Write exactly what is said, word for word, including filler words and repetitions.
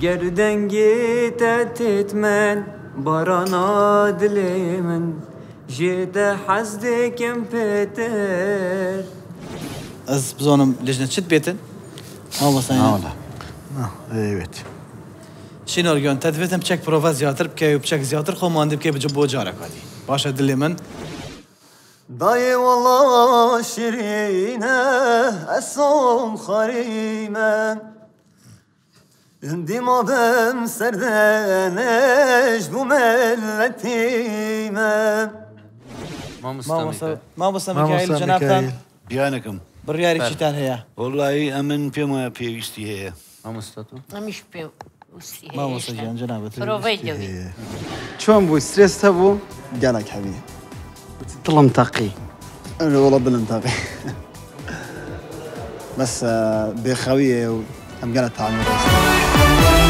Ger dengê te têt min, barana dilê min, jê te hez dikim pêtir. Ez bizanim lijne çi dibêtin? Mamosta. Ha, evet. Şînor Giyan, te divêtin piçek prova ziyatir bike û piçek ziyatir xwe mandî bike bi bo careka dî. Baş e dilê min. Dayê wala şirîne, ez som xarî me. Dîma bim serdene ji bo miletî me. Mamosta Mikail, cenabtan. Biryarî çi te heye? Wallahî, em in pê me pêwîstî heye. Mamosta tu? Em îş pê wîstî heye. Mamosta Giyan, cenabê tu. Proveyê dewî. Çon bû, stres hebû? Gelek hebî. Dilim teqî. Em jî wala dilim teqî. Bes, e, bêxewiyê û em gelek tamî rêstin.